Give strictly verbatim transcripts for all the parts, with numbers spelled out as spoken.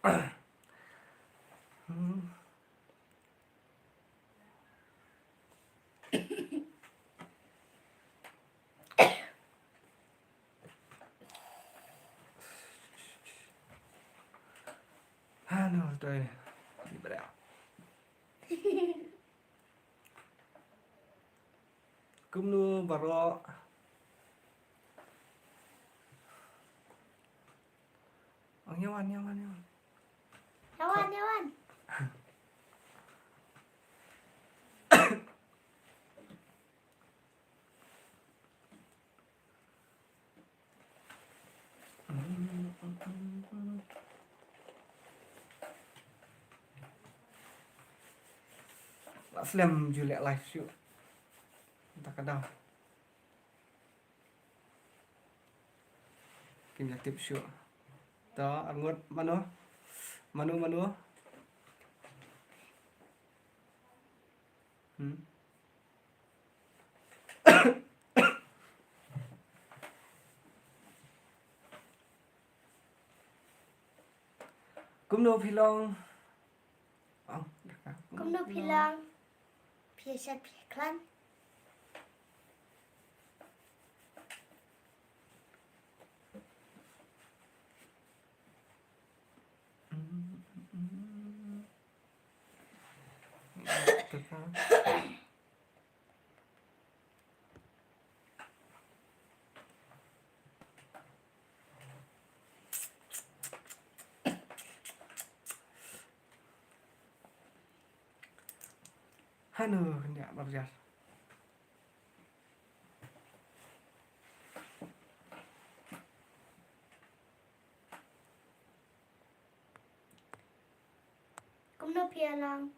Hano, toi. Di bra. Kumno baroh. Ang yawan, yawan, yawan. Yawan, yawan. Lah slem ju leh live shuh. Entah ka daw. Kim ïa tip shuh. To, arngut mano? Mano, mano? Hmm? Kumno phi long? Oh, kumno phi long? Phi ïa shat phi ïa khlaiñ? Hano, nya barjar. Kumno phi ïa long?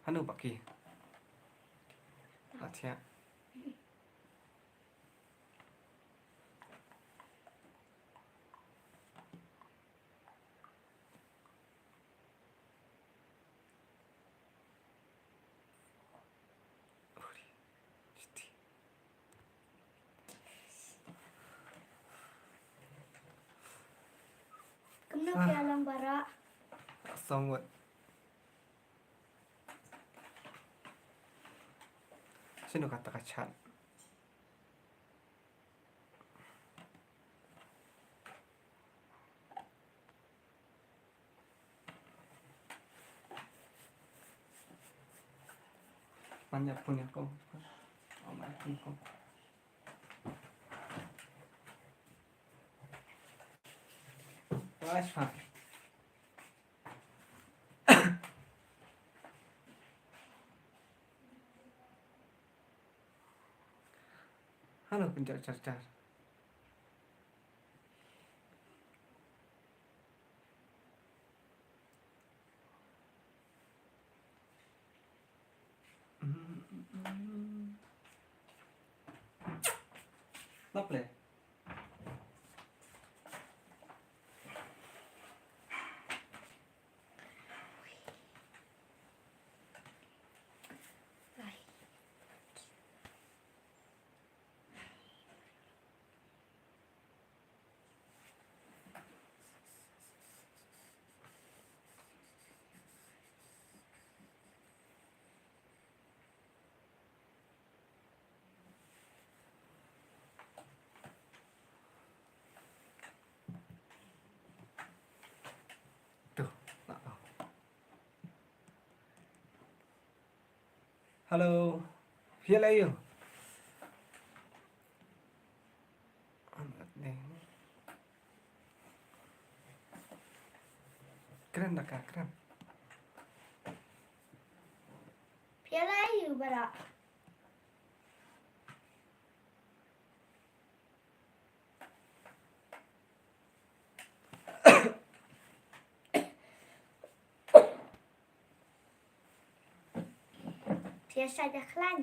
Hano baki. Acha. Kumno phi ïa long baroh? Song wat. Sino kata ka chat. Pan ïa pun ïa ko. Oh, man pun ko. Wah, sha. Hano, pynjah jar jar. Lap le. Tuh. Hello. Phi ïa leh aïu? Kren da ka, kren. Phi ïa leh aïu baroh? Phi ïa shait ïa khlaiñ.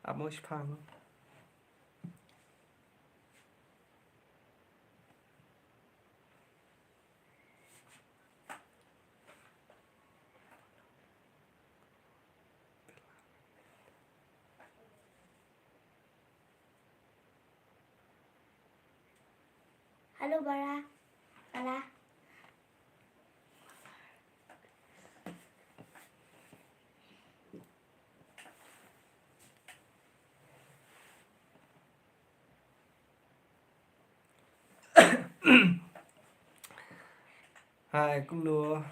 Amo shipang. Hello, Bara. Bara. Hai, kumno?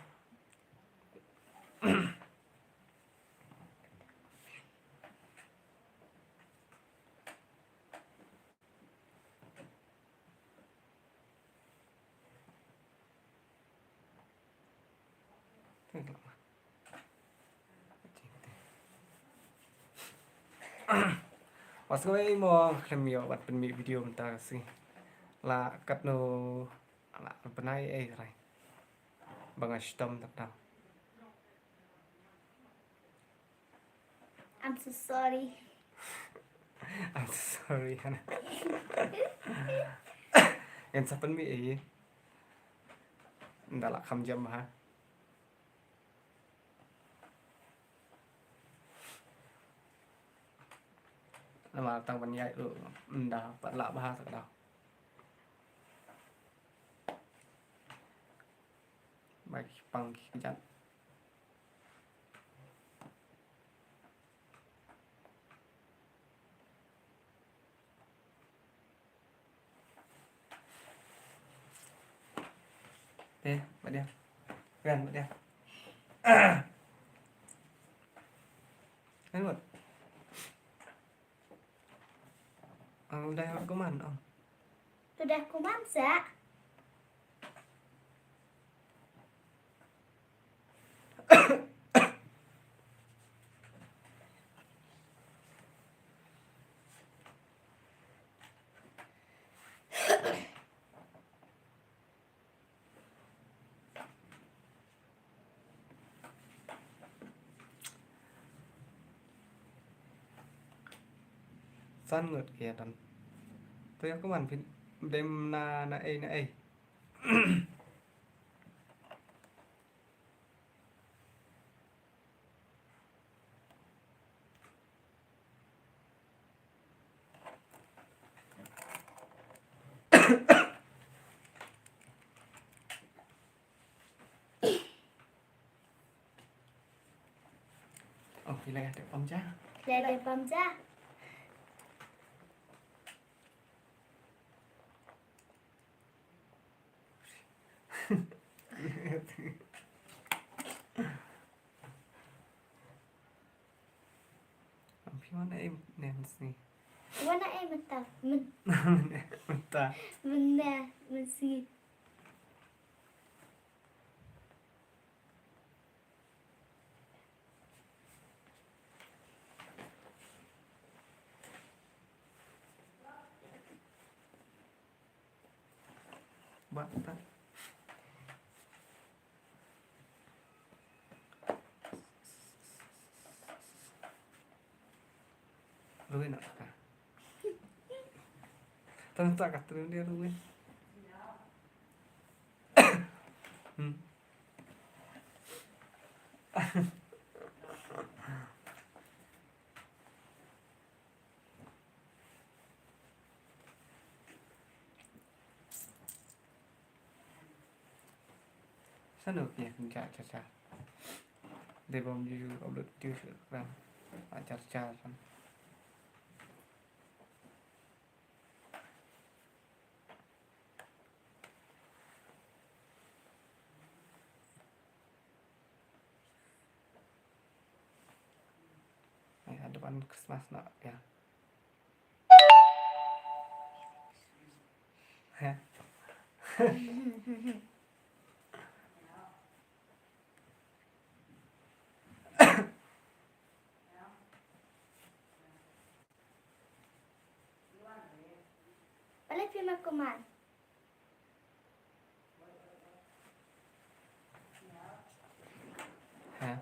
Wat sngew ei mo, khlem ïoh wat pynmih video mynta ka sngi. La katno, la bnai ei rai. Ba nga shitom tang tang. I'm so sorry. I'm so sorry, Hana. Ngan sa pynmih ei. Nda la kham jam ha. Namar tang ban ïaid ruh nda pat lah bha sa ka daw. Bai ki pang ki kjat. Te, ba dia. Kan, ba dia. Kan, ba. Ang dai kuman, ang. Tu dah kuman sa. San ngut ki ïa don. To ïa kuman phin dem na, na ei, na ei. Oh, phi la dep pam ja. Phi la dep pam ja. Phi wan ei ne mynsngi? Wan ei mynta. Myn- mynta. Mynne mynsngi. Ba ta. Ruin nak ka. Tang tak kat ruin dia ruin. Hmm. Sano ki ïa kynjah char char. Dei bym ju upload video sha Instagram. Ah, char char kan. Ai, haduh Christmas noh ïa. Heh. Balei phi ma kuman? Heh.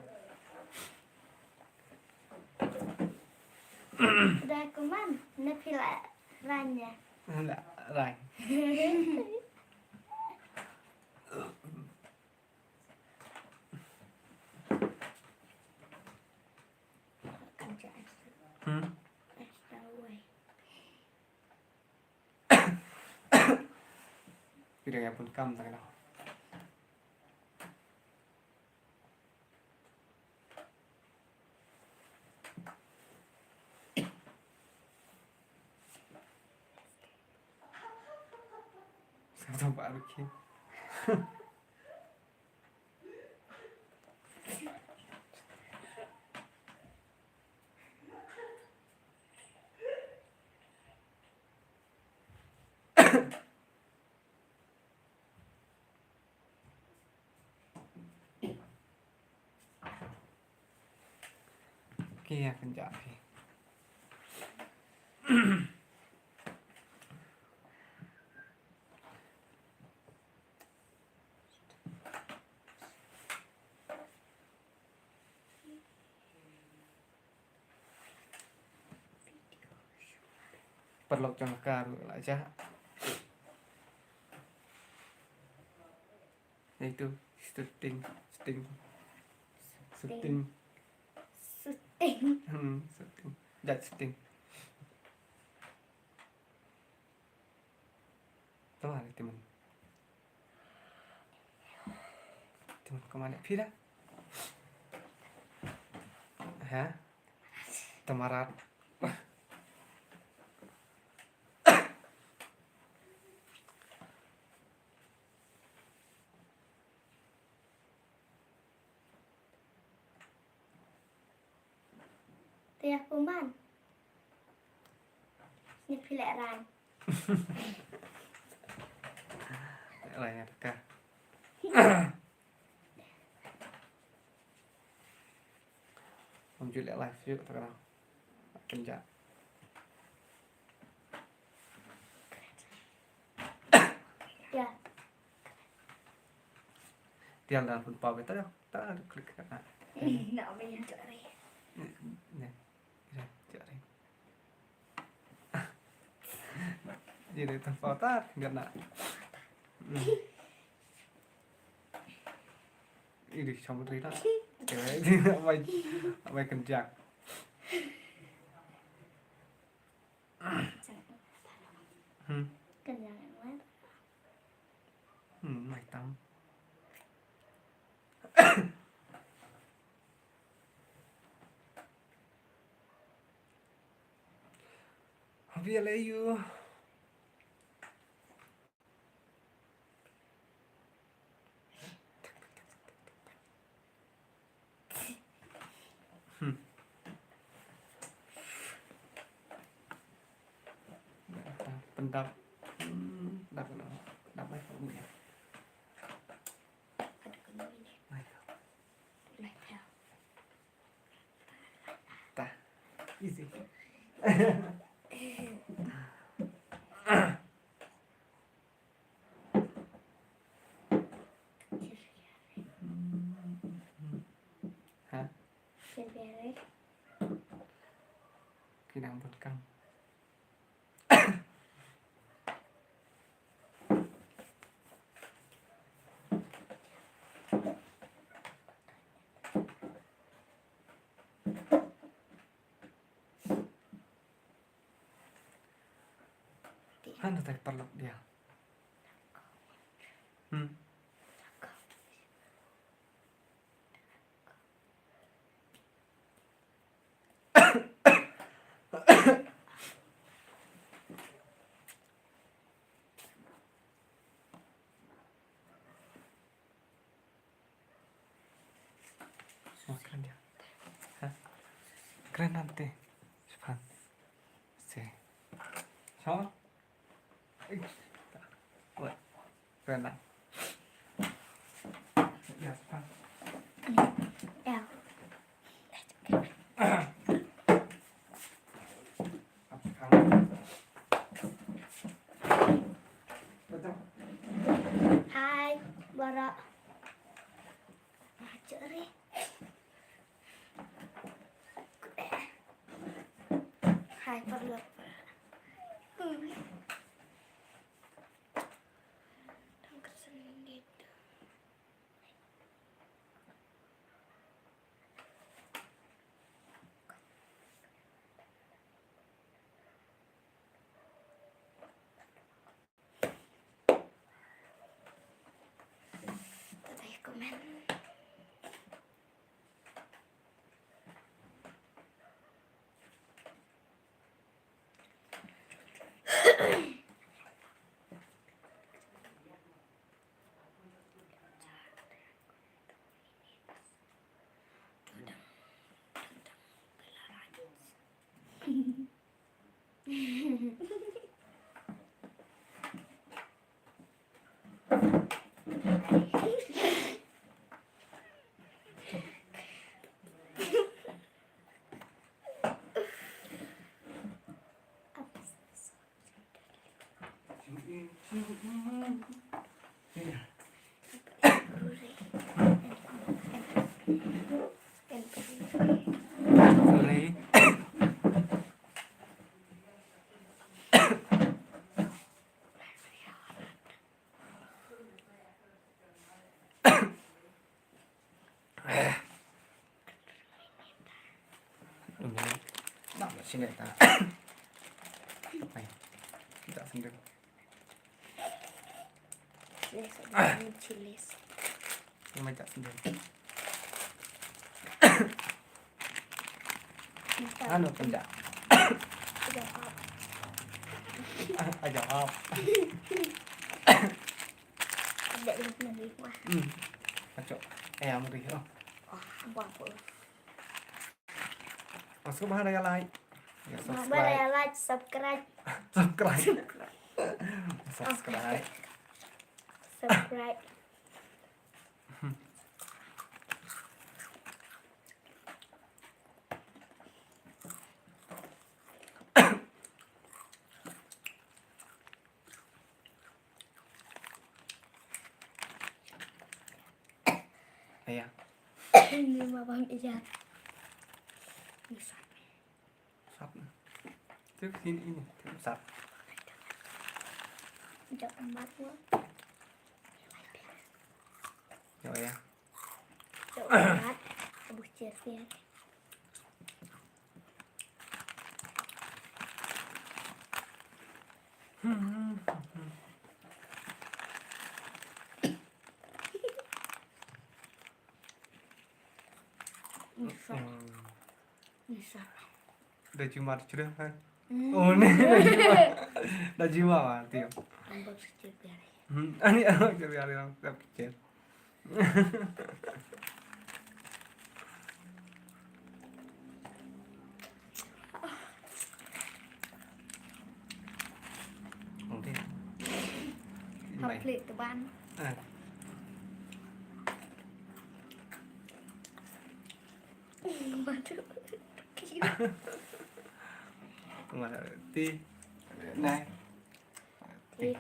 Dah kuman, na pila ranya. La rang. Hmm. Video ïa pun kam ta ka dang. Sa ta ba ruki. Ki ïa kynjah ki. Paralok jong ka ruh la jah. Itu shooting, shooting. Shooting. Shooting. Hmm, shooting. Jat shooting. Tama ni timun. Timun kemana? Phi dah? Ha? Tamarat. Te ïa kuman. Ni phi leh rang. Leh rang ïa ka. Ym ju leh live ïa ka. Kynjah. Ïa. Tial dan pun pau beta dah. Ta klik kata. Na me ïa jari. Ne. Ïa jari. Jadi tempat tar kena. Hmm. Ini sama Rina. Cewek ini apa? Apa kerja? Hmm. Kenyang amat. Hmm, mai tam. Happy L A U. Hmm. Pendap. Hmm, dap no. Dap mai ko ni. Mai ko. Mai ko. Ta. Easy. Ha? Ki nang bun kam. Hana tai paralok dia. Hmm. Oh, kren dia. Ha? Kren nanti. Sepan. Si. Sama? Ih. Wait. Kren na. Ya, sepan. Ya. Hai, Bara. Macam ni. Ai, parlok. Hmm. Tang ka sendit. Nak sini ta. Ai. Kita sendiri. Ini macam sendiri. Anu, tidak. Aja hap. Tidak, tidak, tidak. Hmm. Acok. Eh, amri. Oh. Oh, buat apa? Masuk bahar ya, like. Ya, subscribe. Like, subscribe. Subscribe. Subscribe. Subscribe. Aya. Ini mah bang iya. Bisa. Sap. Tu sini ini. Sap. Jap empat gua. Yo ya. Jap empat. Abu cer ya. Bisa. Bisa. Da jumar chira kan. Hmm. Oh, ni da jumar. Da jumar, ah, tio. Ambak sechir biar. Hmm, ani ambak sechir biar, yang tak kecil. Okay. Hap plate tu ban. Ah. Waduh. Mati. Nah. Ti.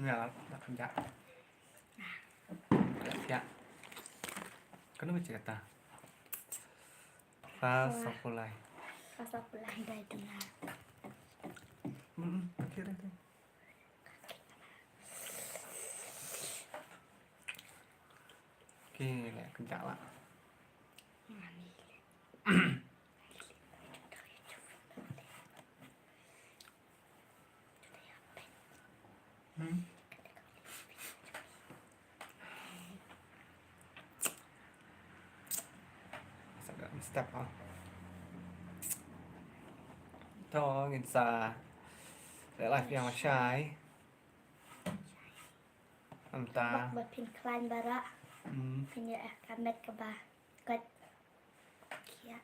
Nya, nak kerja. Ya. Kan udah cerita. Rasa pulai. Rasa pulai dari dengar. Hmm, kira tu. Okay, nak kerja lah. Hmm. Step ah. To ngin sa live ïa nga shai. Mynta. Bad ba phin khlaiñ baroh. Hmm. Phin ïoh ka met kaba kot. Khia.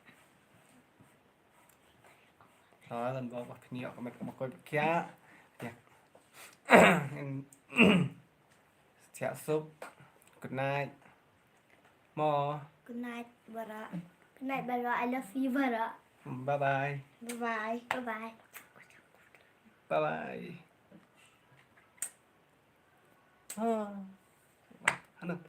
Ha, don bok ba phin ïoh ka met kaba kot khia. Ïa. Siat sup. Good night. Mo. Good night, baroh. Good night, baroh. I love you, baroh. Bye bye. Bye bye. Bye bye. Bye bye. Ah. Hana.